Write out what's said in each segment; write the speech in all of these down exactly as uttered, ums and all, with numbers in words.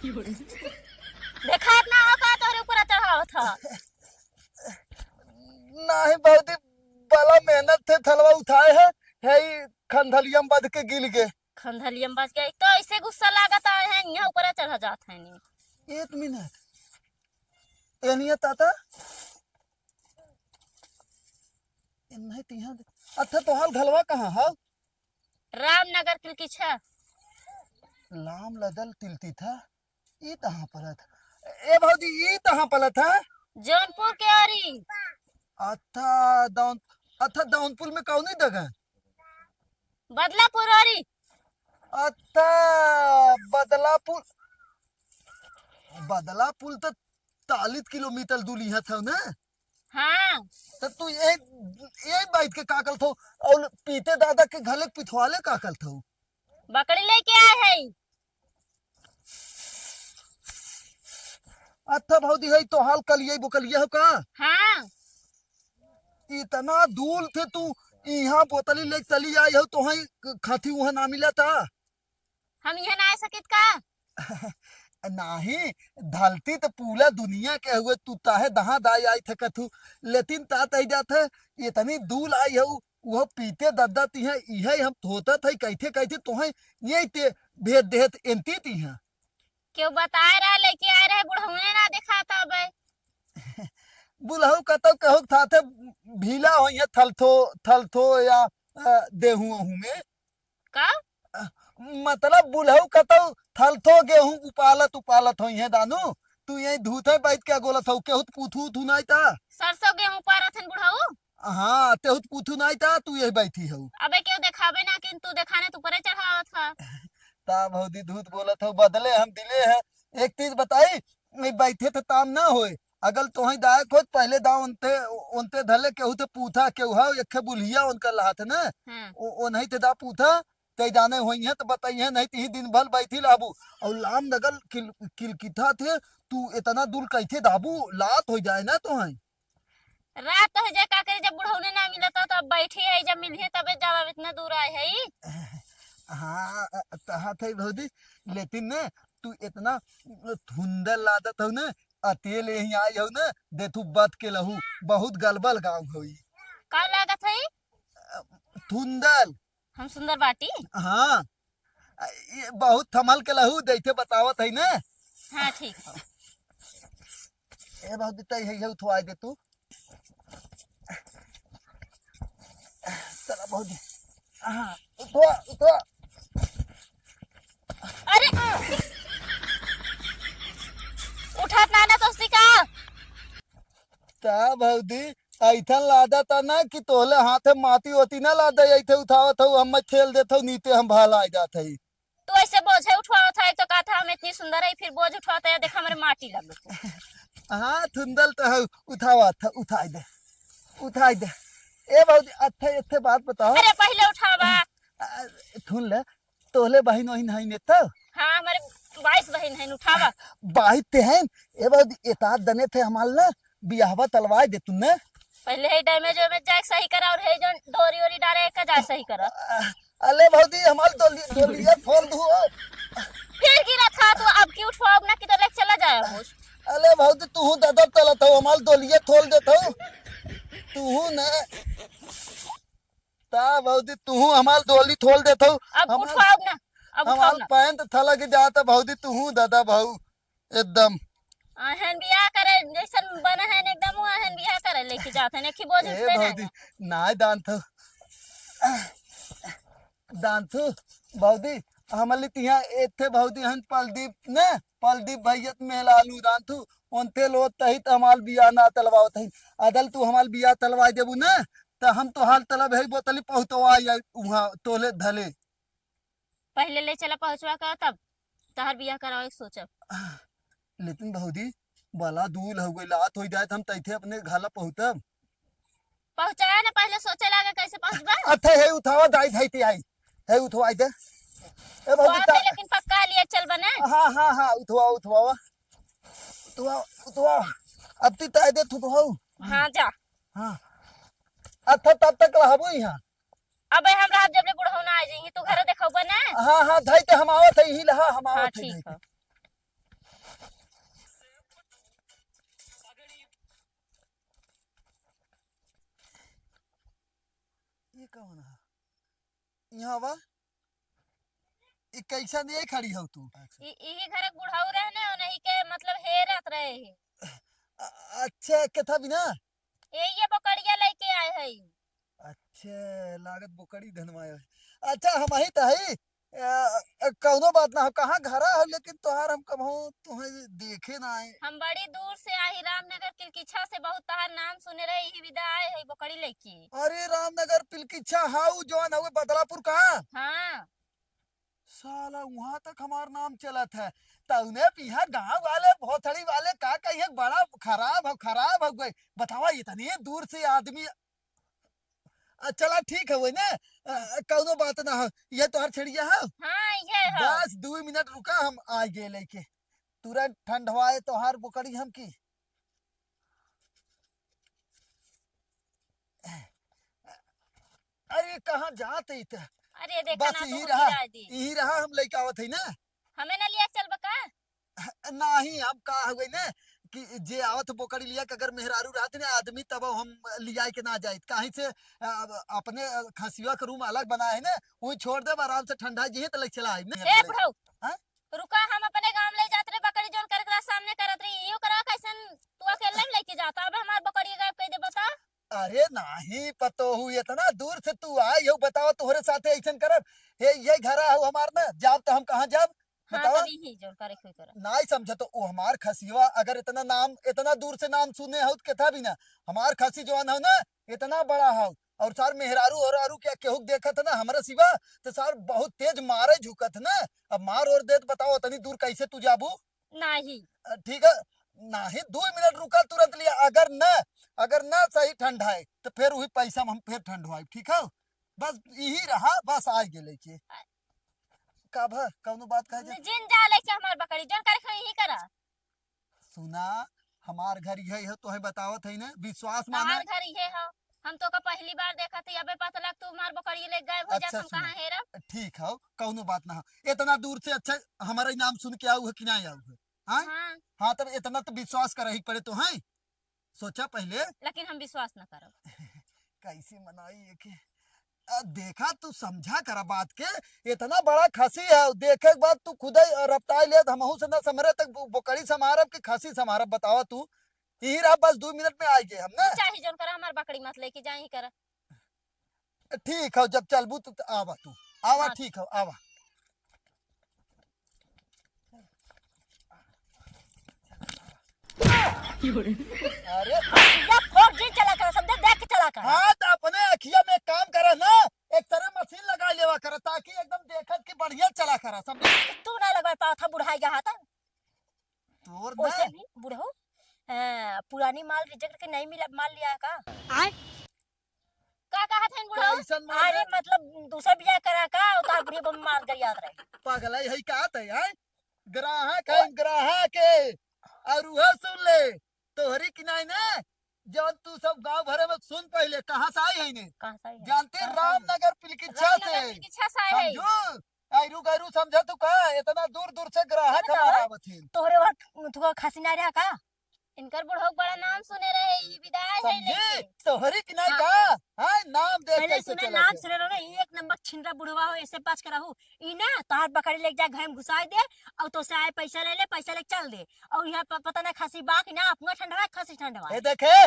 देखात ना हो का तोहरे ऊपर चढ़ावत ह? नाही भौजी, बड़ा मेहनत से थलवा उठाए है, है ई खंधलिया में बध के गिल गे। खंधलिया में बध के, तो ऐसे गुस्सा लागत आए हैं, यहाँ ऊपर चढ़ा जात है नी। एक मिनट, एनिया ताता, ए नहीं तिहा, अच्छा तोहार घलवा कहाँ है? रामनगर तिलकिछा। लाम लदल तिलती था, ई कहाँ पलत? ए भौजी, ई कहाँ पलत है? जौनपुर के ओरी। अच्छा, दौन-, अच्छा, दौनपुर में कौनी जगह? बदलापुर ओरी। अच्छा, बदलापुर, बदलापुर तो चालीस किलोमीटर दूर इहाँ था ना? हाँ। तो तू ये, ये बैठ के का करत हो? और पीते दादा के घले पिथवाले का करत हो? बकरी लेके आए है। अच्छा भौजी, है तो हाल कलिए बुकलिए हो का? हाँ। इतना दूर थे तू, यहाँ बोतली ले चली आई हो, तो है खाती वहाँ ना मिला था? हम यहाँ ना आ सकित का? नाही, धलती तो पूरा दुनिया के हुए, तू ताहे दहा दाई आई थकत हूँ, लेकिन तात आई जात है, इतनी दूर आई हो, वो पीते दद्दा ती है, इहे हम धोतत है, कैथे कैथे तोहे यही ते भेज देहत एंती ती है। केहू बताए रहे, लेके आए रहे, बुढ़ौने ना देखात अबे। बुढ़ऊ कतौ कहू था थे भीला होइहे थलथो, थलथो या, अ, देहू ओहू में। का? अ, मतलब बुढ़ऊ कतौ थलथो गेहूं उपालत उपालत होइहे दानू। तू यही धूत है बैठ के गोलत हो, केहू त पूछू उठू नाई ता। सरसों गेहूं उपारत हन बुढ़ऊ? हाँ, तेहू त पूछू नाई ता, तू यही बैठी हो। अबे केहू देखाबे ना कि तू देखाने तू परे चढ़ावत ह। ता भौजी धूत बोलत हो, बदले हम दिले है। एक चीज बताई, नहीं बैठे थे ताम ना होए। अगर तोहई दायक होत, पहले दा उनते, उनते धले केहू थे पूछा, केहू है, एक खे बुल्हिया उनकर लहात है ना, हाँ। ओ, ओनही ते दा पूछा, ते जाने होइहे तो बताइहे, नहीं तो ही दिन भर बैठी लाबू। और लाम नगल किल-, किलकिठा थे, तू इतना दूर कैसे दाबू, लात हो जाए ना तोहई। रात हो जाए, का करे, जब बुढ़ौने ना मिलता तो अब बैठी है, जब मिलिहे तबे जब अब इतना दूर आए है। हाँ, तहा थे भौजी, लेकिन ने तू इतना धुंधल लादत हो ने, अतेल यहीं आई हो ने, दे तू बत के लहू, बहुत गलबल गाँव होई। का लागत है? धुंधल। हम सुंदर बाटी? हाँ, ये बहुत थमल के लहू, जैसे बतावत है ने। हाँ, ठीक है। ए भौजी, तई है, ये उठवाई दे तू। चला भौजी। हाँ, उठवा, उठवा। अरे! उठात ना ना तोसी का? ता भौजी, ऐथन लादा ता ना कि तोहले हाथे माटी ओती ना लादा, ऐथे उठावत हऊ, हम खेल देत हऊ, नीचे हम भाला आ जात हई। तू ऐसे बोझे उठवावत है तो का था, हम इतनी सुंदर है, फिर बोझ उठवाता है, देख हमरे माटी लग। हाँ, धुंधल तो है, उठावा था, उठाई दे, उठाई दे। ए भौजी, अच्छे, अच्छे बात बताओ। अरे, पहले उठावा। आ, सुन ले, तोहले बहिन वहिन है ने तो? हाँ, हमारे बाईस बहिन है, उठावा। बाईस ते हैं? ए भौजी, एतात दने थे हमाल ना, बियाहवा तलवाए दे तू ने। पहले है डैमेज वैमेज जाए सही करा और है जो डोरी ओरी डारे का जाए सही करा। अले भौजी, हमाल डोली-, डोलिया खोल दू हो। फिर गिरा था तो अब की उठवाओ ना कि तो लेके चला जाए हो। अले भौजी, तू हूँ ददर तलत हो, हमाल डोलिया खोल देत हो। तू हूँ ना। ता भौजी, तू हूँ हमाल डोली खोल देत हो। अब हमाल, उठवाओ ना, अब उठाओ हमाल ना। पैंट थलक जात भौजी, तू हूँ दादा भाऊ। एकदम। अहन बियाह करे, जैसन बना है एकदम, वो अहन बियाह करे लेके जात है, नेखी बोझ ए उठबे ना भौजी, ना। नाय दान थो। दान थो, भौजी, हमली तिहा एथे भौजी हन पलदीप ने, पलदीप भैया त मेल आलू दान थो, ओनते लो तहित हमाल बियाह ना तलवावत है। अदल तू हमाल बियाह तलवाई देबू ने, त हम तोहाल तलब है बोतली पहुँचवा आई उहाँ तोले धले। पहले ले चला पहुँचवा का, तब तहर बियाह करावे के सोचब। लेकिन भौजी, बला दूल हो गई, लात हो जाए त हम तैथे अपने घाला पहुँचब। पहुँचाया ना, पहले सोचे लागे कैसे पहुँचबा। अच्छा, हे उठावा, दाई धैती आई। हे उठवाई दे। ए भौजी, उठवा दे, ता- लेकिन पक्का लिए चल बने। हाँ, हाँ, हाँ, उठवा, उठवा। उठवा, उठवा। अब ती ताई दे, तू तो हो। हाँ, जा। हाँ। अच्छा, तब तक रहबो यहाँ। अबे हम रहब जब ले बुढ़ऊ ना आ जाइए, तू घर देखबा ना। हाँ, हाँ, धई ते हम आवत है, यही ले, हाँ, हम हाँ, आवत है, ठीक धई ते। है। कौन है? यहाँ बा? ई कैसन ये खड़ी हौ तू? इ-, इही घर के बुढ़ऊ रहे ने, उन्हीं के मतलब हेरत रहे ही। अ-, अच्छा, केथा बिना? ए, ये बकरिया लेके आए है। अच्छा, लागत बकरी धनवाए है। अच्छा, हम ही त हई। अ, अ, कौनो बात ना हो, कहाँ घरा हो, लेकिन तोहार हम कबहूँ तुहें देखे ना आए। हम बड़ी दूर से आई, रामनगर पिलकिछा से, बहुत तोहार नाम सुने रहे, यही विदा आए है बकरी लेके। अरे, रामनगर पिलकिछा हाउ, जौन हवे बदलापुर का? हाँ। साला, वहाँ तक हमार नाम चलत है। तउने पिहा गाँव वाले, भोथड़ी वाले का कहिए, बड़ा खराब हो, खराब हो गए। बतावा, इतने दूर से आदमी। अ, चला, ठीक है, वही ना। अ, कौनो बात ना हो। ये तोहर छेड़िया है? हाँ, ये है। बस दो मिनट रुका, हम आ गए लेके। तुरंत ठंडवाए तोहार बोकड़ी हम की। अरे, कहाँ जात है इते? अरे, देखा बस ना, यही तू रहा, गिरा दी। यही रहा, हम लेके आवत है ना। हमें ना लिया चल बका? नाही, हम का हुए ना कि जे आवत बोकड़ी लिया के अगर मेहरारू रहत ना आदमी, तब हम लिया के ना जाइत। काहे से, अ, अपने, अ, खसिया के रूम अलग बना है ना, वही छोड़ देब, आराम से ठंडा जी है तो ले चला आइब ना। ए बुढ़ऊ, हाँ? रुका, हम अपने गाँव ले जात रहे, बकरी जौन करे के रहा सामने करत रही, इहो करा कैसन तू अकेले में लेके जाता, अब हमार बकरी गायब कर दे बता। अरे नाही पतोहू, इतना दूर से तू आई हो, बतावा तोहरे साथे ऐसन करब? हे, ये घरा हो हमार ना, जाब तो हम कहाँ जाब? हाँ, बतावा। तब यही जौन करे के होई करा। नाही समझत हो, ओ हमार खसिया अगर इतना नाम, इतना दूर से नाम सुने हो तो केथा बिना, हमार खसी जौन हो ना, इतना बड़ा हो, और सार मेहरारू और आरू क्या केहू के देखत है ना हमरा सिवा, तो सार बहुत तेज मारे झुकत है ना। अब मार और देत, बताओ, इतनी दूर कैसे तू जाबू? नाही। अ, ठीक है, नाही, दो मिनट रुका, तुरंत लिया। अगर न, अगर न सही ठंडा है, तो फिर वही पैसा में हम फिर ठंडवाई, ठीक है? बस यही रहा, बस आ गए लेके। का भा, कौनो बात कहे जे? जिन जा लेके हमार बकरी, जौन करे खाई ही करा। सुना, हमार घर इहे है, तोहे बतावत है ना, विश्वास माना। हमार घर इहे है, हम तो का पहली बार देखत है, अबे पता लग तू हमार बकरी ले गायब हो जात, अच्छा, हम सुना। कहाँ हेरब? ठीक है, कौनो बात ना हो। इतना दूर से अच्छा हमारा ही नाम सुन के आऊ है कि ना आऊ है? हाँ? हाँ। हाँ, तब इतना तो विश्वास करही के पड़े तो है। सोचा पहले। लेकिन हम विश्वास ना करब। कैसे मनाई एके? आ, देखा, तू समझा करा बात के, इतना बड़ा खसी है, देखे के बाद तू खुदे रपटाई लेत, हमहू से ना समरे तक बो-, बोकड़ी समारब के खसी समारब, बतावा तू। यही रहा, बस दो मिनट में आ गए हम ना। चाहे जौन करा, हमार बकरी मत लेके जाए ही करा। ठीक है, जब चलबू तू तो आवा तू, आवा, हाँ। ठीक है, आवा। अरे या फोर जी चला कर, समझे, देख के चला कर। हाँ, तो अपने अखिया में काम करा ना, एक तरह मशीन लगा लेवा करा, ताकि एकदम देखत कि बढ़िया चला करा, समझे? तू ना लगा पावत था बुढ़ाई गया था। तोर ओसे ना। भी बुढ़ऊ, हाँ, पुरानी माल रिजेक्ट के नहीं मिला, माल लिया का? आय? का कहत हईन बुढ़ऊ? कैसन माल अरे रे? मतलब दूसरा बियाह करा का, उतार बुढ़िया बम मार कर याद रहे। पागल है, है का है, हैं? ग्राहक है, ग्राहक है। और वह सुन ले, तोहरी की नहीं ना, जौन तू सब गांव भरे में सुन पहले, कहाँ से आई है ने? कहाँ से आई है? जानते कहाँ से आई है? रामनगर पिलकिच्छा रामनगर से। पिलकिच्छा से आई है। समझू? ऐरू गैरू समझा तू का? इतना दूर दूर से ग्राहक बताओ, हमारा आवत है। तोहरे वहाँ तुका खासी ना रहा का? इनकर बुढ़ऊ बड़ा नाम सुने रहे, ई विदाई है समझे? लेके। तोहरी की नहीं हाँ। का? हाँ, नाम देख पहले कैसे सुने, चला नाम के। सुने रहो ना, ई एक नंबर छिनरा बुढ़वा हो, ऐसे पास करा हो। ई ना, तोहार बकरी लेके जा, घर में घुसाई दे, और तो से आए पैसा ले ले, पैसा लेके चल दे। और यहाँ प-, पता ना खसी बा कि ना, अपना ठंडवा, खसी ठंडवा। ए देखे,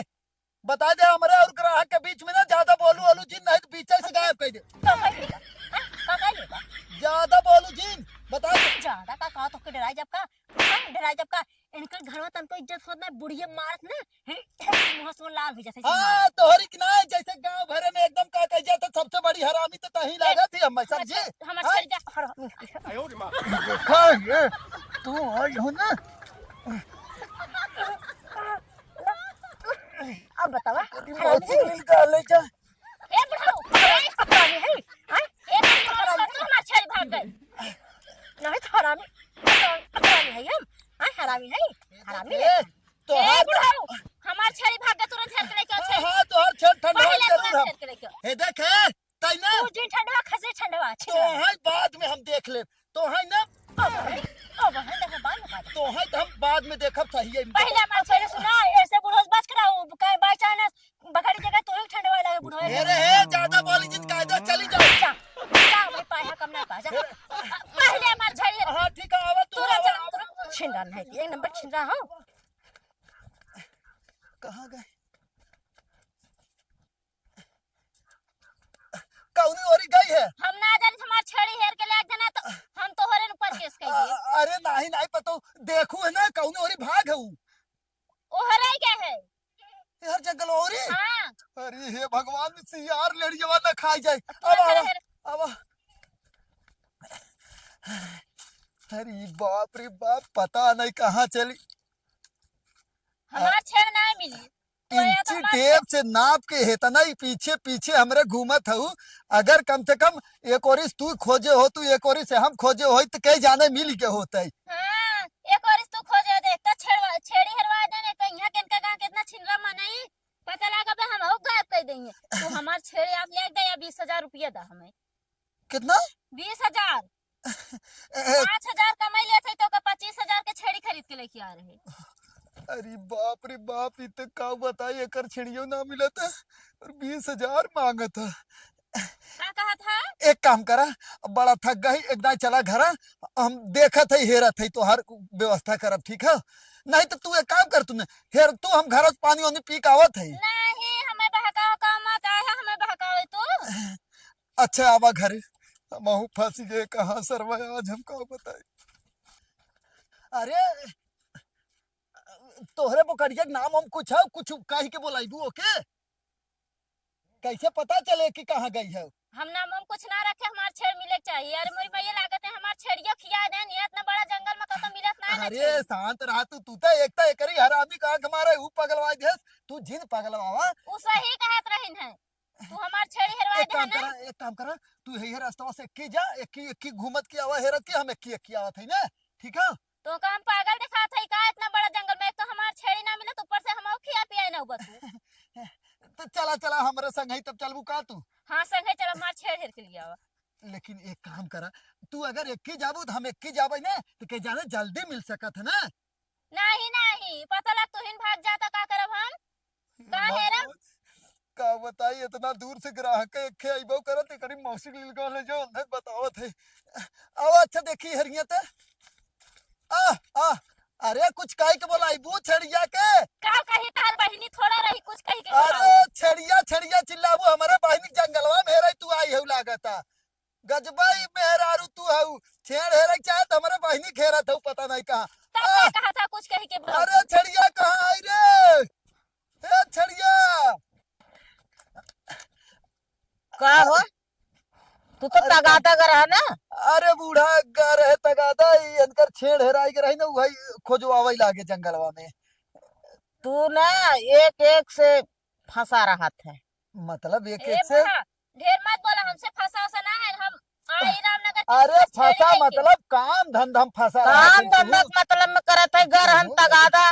बता दे हमरे और ग्राहक के बीच में ना ज्यादा बोलू ओलू जिन, नहीं तो बीचे से गायब कर दे। का कर लेगा? हाँ? का कर लेगा? ज्यादा बोलू जिन, बता दे। ज्यादा का, का तो के डराई जब का? हाँ, डराई जब का? इनकर घरवा तनको इज्जत होत ना, बुढ़िया मारत ना, हे, मुंह से लाल हो जाते। हाँ, तोहरी की ना, जैसे गांव भरे में एकदम का कह जाता, सबसे बड़ी हरामी तो तही लागत ही, हम समझे? हमार हाँ? छेड़ी जा, हरामी। हाँ, ये, तू आई हो ना? अब बतावा, तेरी हरामी मौसी है। मिल के ले जा। ए बुढ़ऊ, ए हरामी है, हैं? ए बुढ़ऊ, तू हमार छेड़ी भाग गई। नहीं तो हरामी, हरामी है हम, हैं? हरामी है, हरामी है। ए, तो ए हाथ बुढ़ऊ, हमार छेड़ी भाग गई, तुरंत हेर के लेके आओ, हाँ, छेड़ी। हाँ, तो हर छेड़ ठंडवा पहले जरूर तुरंत हम। हेर के लेके आओ। ए, देख, ए, तैने तू जिन ठंडवा, खसी ठंडवा, तो छिनरा। है बाद में हम देख लेब। तो है ना, अब है, अब है, देखो, बाद में बात। तो है तो हम बाद में देखब, सही है। पहले हमार छेड़ी सुना, ऐसे बुढ़ो से बच के रहो, कहीं by chance बकरी जगह तो ही ठंडवा लगे बुढ़ो। अरे, हे, ज्यादा बोली जिन, कायदा चली जाओ। जा, जा भाई, पाया कम ना पा, जा। पहले हमार छेड़ी। हाँ, ठीक है, आवा तू, तू आवा, चल, आवा। तू छिंदरा नहीं, एक नंबर छिंदरा हो। कहाँ गए? कौनी ओरी गई है? हम ना जानी, हमार छेड़ी हेर के ले देना तो हम तोहरे ऊपर केस कर दिए। अ-, अरे नाही, नाही पता, देखू है ना, कौनी ओरी भाग है ऊ। ओहरे क्या है? यार, जंगल ओरी? हाँ। अरे हे भगवान, सियार लेड़ियवा ना खाई जाए। तू अब अंदर आवा, है। आवा। अरे बाप रे बाप, पता नहीं कहाँ चली। हमार छेड़ ना मिली। तो या तो इंची हमार टेप से नाप के हेतना ही पीछे पीछे हमरे घूमत हऊ। अगर कम से कम एक ओरी से तू खोजे हो, तू एक ओरी से हम खोजे होई, तो कई जाने मिल के होते। हाँ, एक ओरी से तू खोजे दे, तो छेड़वा, छेड़ी हेरवा देने, तो यहाँ केनका गाँव केतना छिनरा मनई, पता लगा बे हम हो गायब कर देंगे। तू हमार छेड़ी आप ले दे या बीस हजार रुपया दा हमें। कितना? बीस हजार। ए, ए। पाँच हजार कमाई लेत है तो का पच्चीस हजार के छेड़ी खरीद के लेके आ रहे। अरे बाप रे बाप, इ तो का बताई, एकर छेड़ियो ना मिलत है और बीस हजार मांगत है। का कहत है? एक काम करा, अब बड़ा थक गई, एक दाई चला घरा, हम देखत है, हेरत है, तोहार व्यवस्था करब, ठीक है? नहीं तो तू एक काम कर, तूने हेर तू, हम घर से पानी वानी पी के आवत है। नहीं, हमें बहकाओ का मत आया, हमें बहकाओ तू। अच्छा, आवा घरे, हमहू फंस गए, कहाँ सरवा, आज हम का बताई। अरे, तोहरे बोकरिया के नाम हम कुछ है, कुछ कह के बोलाइबू ओके? कैसे पता चले कि कहाँ गई है? हम नाम हम कुछ ना रखे, हमार छेड़ मिले के चाहिए। अरे मोरी मैया, लागत है हमार छेड़ियो खिया देन, ये इतना बड़ा जंगल में कतो मिलत ना है अरे छेड़। शांत रहा तू, तू तो एक तो एकरी हरामी का आंख मारे, ऊ पगलवा देस, तू जिन पगलवावा। ऊ सही कहत रहिन है, तू हमार छेड़ी हेरवा एक काम देहन है। करा, एक काम करा, तू यही रस्तवा से एक्की जा, एक्की, एक्की घूमत की आवा, हेरत की हम एक्की, एक्की आवत है ना, ठीक है? तो का हम पागल दिखात है का? इतना बड़ा जंगल में एक तो हमार छेड़ी ना मिले, तो ऊपर से हम खिया पिया ना बतू। तो चला, चला, हमरे संग ही तब चलबू का तू? हाँ, संग ही चला, हमार छेड़ हेर के लिए आवा। लेकिन एक काम करा, तू अगर एक्की जाबू तो हम एक्की जाबे ना, तो के जाने जल्दी मिल सकत है ना? नहीं, नहीं, पता लग तुहिन भाग जाता, का करब हम? का हेरब? का बताई, इतना दूर से ग्राहक के एक्के अइबो करत, एकरी मौसी के लिलगा ले जाओ, अंदर बतावत है। आओ, अच्छा, देखी हेरिया ते। आ, आ, अरे, कुछ काई के बोलाइबू छेड़िया के? का कही, तार बहिनी थोड़ा रही, कुछ कही के अरे, बोलाओ। छेड़िया, छेड़िया चिल्लाबू, हमारे बहिनी जंगलवा में हेरई, तू आई हऊ लागता। गजबई मेहरारू तू हऊ, छेड़ हेरे के चाहे तो हमरे बहिनी घेरत हऊ, पता नहीं कहाँ। तब आ! मैं कहा था कुछ कही के बोलो। अरे छेड़िया कहाँ आई रे? ए छेड़िया! का हो? तू तो अरे तगादा ग रहा ना? अरे बूढ़ा ग रहे तगादा, ई इनकर छेड़ हेराई के रही ना, वही खोजवावे लागे जंगलवा में। तू ना एक एक से फंसा रहत है। मतलब एक ए एक से बूढ़ा, ढेर मत बोला, हमसे फंसा उसा ना है, हम आई रामनगर के अरे छेड़ी फंसा लेके। मतलब काम धंधा में फंसा रहा काम है तू। धंधा के मतलब में करत है, घर हम तू तगादा,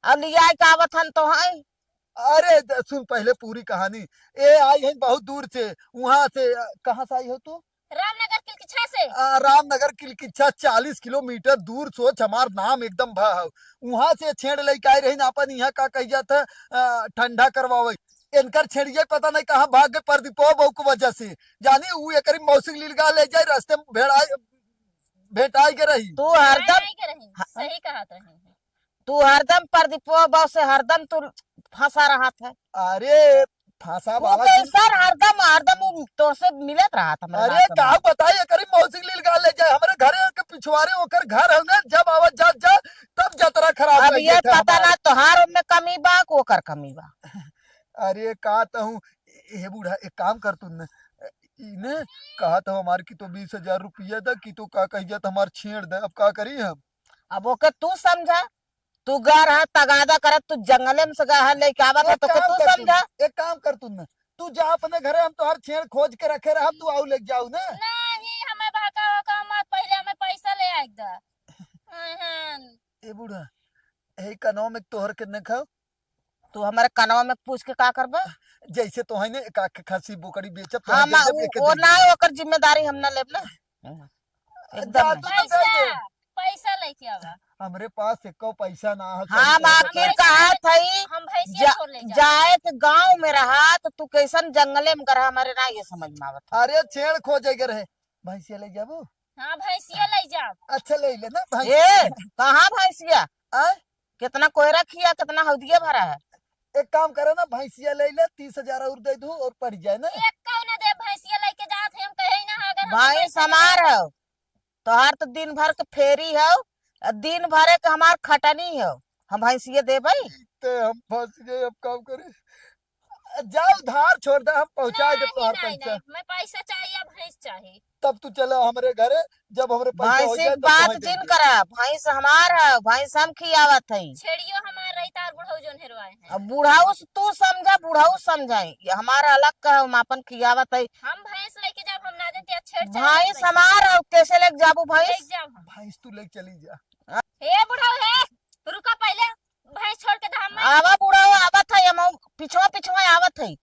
अब लियाए के आवत हन तो है। अरे द-, सुन पहले पूरी कहानी। ए आई है बहुत दूर से, वहां से, अ, कहाँ से आई हो तू? रामनगर किलकिच्छा से। आ, रामनगर किलकिच्छा चालीस किलोमीटर दूर, सोच हमार नाम एकदम भा हौ। वहां से छेड़ लेके आई रही ना अपन, यहाँ का कही जात है, आ, ठंडा करवावे। इनकर छेड़िए पता नहीं कहाँ भाग गए प्रदीपो बहू के वजह से। जानी ऊ एकरी मौसी के लीलगा ले जाए, रास्ते में भेड़ाई, भेटाई के रही। तू हरदम नहीं के रही, हाँ। सही कहा तो है। तू हरदम प्रदीपवा बा से हरदम तू फंसा रहत है। अरे, फंसा तू वाला तो चीज इंसान हरदम, हरदम उ तोसे मिलत रहत हमरा अरे, रात में। का बताई, एकरी मौसी के लीलगा ले जाए, हमरे घरे के पिछवारे ओकर घर है ना, जब आवत जात जा, तब जतरा खराब अब लग ये जात है पता हमार। ना तोहार में कमी बा, कि ओकर कमी बा। अरे, का तहूँ, ए बूढ़ा, एक काम कर तू न, इने कहा तो हमार कि तो बीस हजार रुपया द, कि तो का कही जात हमार छेड़ द, अब का करी हम? अब ओके तू समझा, तू गा रहा तगादा करत, तू जंगले में से गा है लेके आवत है, एक तो के काम तू कर तू, समझा। एक काम कर तू न, तू जा अपने घरे, हम तोहार छेड़ खोज के रखे रहब, तू आऊ लेके जाऊ ना। नहीं, हमें बहकावा का मत, पहले हमें पैसा ले आए द। अहन। ए बूढ़ा, ए कनवा में तोहर के न खाओ। तू हमारे कनवा में पूछ के का करबा? जैसे तो है ने, एक आख खसी बोकड़ी बेचब, तो हाँ, हम मा-, दे देब, उ-, एक वो दिन। ना, ओकर जिम्मेदारी हम ना लेब ना। एकदम जा, नहीं। तू तो दे दे। पैसा, पैसा लेके आवा। हमरे पास एको पैसा ना है, हम चल, चल। आखिर हम कहा पैसा, थई, हम भैंसिया जा-, छोड़ ले जा। जाए के गाँव में रहा तो तू कैसन जंगले में रहा, हमारे ना ये समझ में आवत है। अरे छेड़ खोजे के रहे, भैंसिया ले जाबू? हाँ, भैंसिया ले जाब। अच्छा, ले ले ना भैंसिया। ए, कहाँ भैंसिया? आय? कितना कोयरा खिया, कितना हौदिया भरा है। एक काम करे ना, भैंसिया ले ले, तीस हजार और दे दू और पड़ जाए ना। एक कौन दे, भैंसिया लेके जात है, हम कहे ही ना, अगर हम भैंस भैंसिया हमार लेके है, तोहार तो दिन भर के फेरी है, आ दिन भरे के हमार खटनी है, हम भैंसिया देबै? ते हम फंस गए, अब काम करे। जाओ, धार छोड़ दे, हम पहुँचा दे नहीं, तोहार नहीं, पैसा। नहीं, मैं पैसा चाहिए, भैंस चाहिए। तब तू चला हमरे घरे, जब हमरे पैसा हो भैंस जाए, की तब बात तोहर जिन देंगे। करा, भैंस हमार है, भैंस हम खियावत है। छेड़ियो हमार रही, तार बुढ़ऊ जोन हेरवाए हैं। अब बुढ़ऊ से तू समझा, बुढ़ऊ समझाई, ये हमार अलग का, हम अपन खियावत है। हम भैंस लेके जाब, हम ना देते, छेड़ चढ़ा भैंस पैसा। हमार है, कैसे लेके जाबू भैंस? लेके जाब हम। भैंस तू लेके चली जा। हे बुढ़ऊ हे, रुका पहले, भैंस छोड़ के धाम में। आवा बुढ़ऊ, आवत है, हम पिछवा पिछवा आवत है।